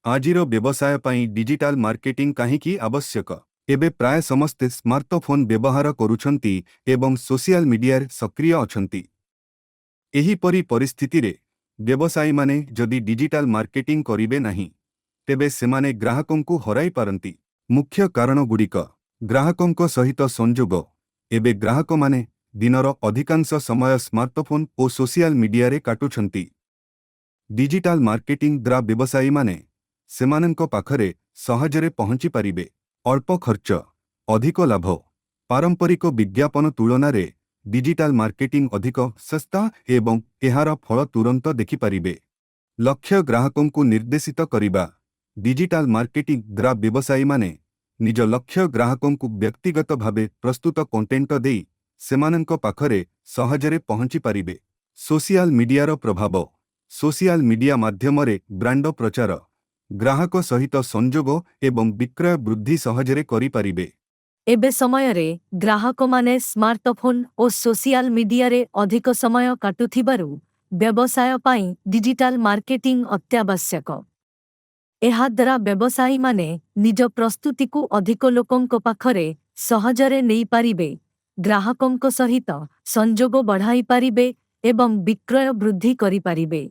ଆଜିର ବ୍ୟବସାୟ ପାଇଁ ଡିଜିଟାଲ ମାର୍କେଟିଂ କାହିଁକି ଆବଶ୍ୟକ? ଏବେ ପ୍ରାୟ ସମସ୍ତେ ସ୍ମାର୍ଟଫୋନ୍ ବ୍ୟବହାର କରୁଛନ୍ତି ଏବଂ ସୋସିଆଲ ମିଡିଆରେ ସକ୍ରିୟ ଅଛନ୍ତି। ଏହିପରି ପରିସ୍ଥିତିରେ, ବ୍ୟବସାୟୀମାନେ ଯଦି ଡିଜିଟାଲ ମାର୍କେଟିଂ କରିବେ ନାହିଁ, ତେବେ ସେମାନେ ଗ୍ରାହକଙ୍କୁ ହରାଇ ପାରନ୍ତି। ମୁଖ୍ୟ କାରଣଗୁଡ଼ିକ: ଗ୍ରାହକଙ୍କ ସହିତ ସଂଯୋଗ। ଏବେ ଗ୍ରାହକମାନେ ଦିନର ଅଧିକାଂଶ ସମୟ ସ୍ମାର୍ଟଫୋନ୍ ଓ ସୋସିଆଲ ମିଡିଆରେ କାଟୁଛନ୍ତି। ଡିଜିଟାଲ ମାର୍କେଟିଂ ଦ୍ୱାରା ବ୍ୟବସାୟୀମାନେ ସେମାନଙ୍କ ପାଖରେ ସହଜରେ ପହଞ୍ଚି ପାରିବେ। ଅଳ୍ପ ଖର୍ଚ୍ଚ, ଅଧିକ ଲାଭ। ପାରମ୍ପରିକ ବିଜ୍ଞାପନ ତୁଳନାରେ ଡିଜିଟାଲ ମାର୍କେଟିଂ ଅଧିକ ଶସ୍ତା ଏବଂ ଏହାର ଫଳ ତୁରନ୍ତ ଦେଖିପାରିବେ। ଲକ୍ଷ୍ୟ ଗ୍ରାହକଙ୍କୁ ନିର୍ଦ୍ଦେଶିତ କରିବା। ଡିଜିଟାଲ ମାର୍କେଟିଂ ଦ୍ୱାରା ବ୍ୟବସାୟୀମାନେ ନିଜ ଲକ୍ଷ୍ୟ ଗ୍ରାହକଙ୍କୁ ବ୍ୟକ୍ତିଗତ ଭାବେ ପ୍ରସ୍ତୁତ କଣ୍ଟେଣ୍ଟ ଦେଇ ସେମାନଙ୍କ ପାଖରେ ସହଜରେ ପହଞ୍ଚି ପାରିବେ। ସୋସିଆଲ ମିଡିଆର ପ୍ରଭାବ। ସୋସିଆଲ ମିଡିଆ ମାଧ୍ୟମରେ ବ୍ରାଣ୍ଡ ପ୍ରଚାର, ଗ୍ରାହକ ସହିତ ସଂଯୋଗ ଏବଂ ବିକ୍ରୟ ବୃଦ୍ଧି ସହଜରେ କରିପାରିବେ। ଏବେ ସମୟରେ ଗ୍ରାହକମାନେ ସ୍ମାର୍ଟଫୋନ୍ ଓ ସୋସିଆଲ ମିଡିଆରେ ଅଧିକ ସମୟ କାଟୁଥିବାରୁ ବ୍ୟବସାୟ ପାଇଁ ଡିଜିଟାଲ ମାର୍କେଟିଂ ଅତ୍ୟାବଶ୍ୟକ। ଏହାଦ୍ୱାରା ବ୍ୟବସାୟୀମାନେ ନିଜ ପ୍ରସ୍ତୁତିକୁ ଅଧିକ ଲୋକଙ୍କ ପାଖରେ ସହଜରେ ନେଇପାରିବେ, ଗ୍ରାହକଙ୍କ ସହିତ ସଂଯୋଗ ବଢ଼ାଇପାରିବେ ଏବଂ ବିକ୍ରୟ ବୃଦ୍ଧି କରିପାରିବେ।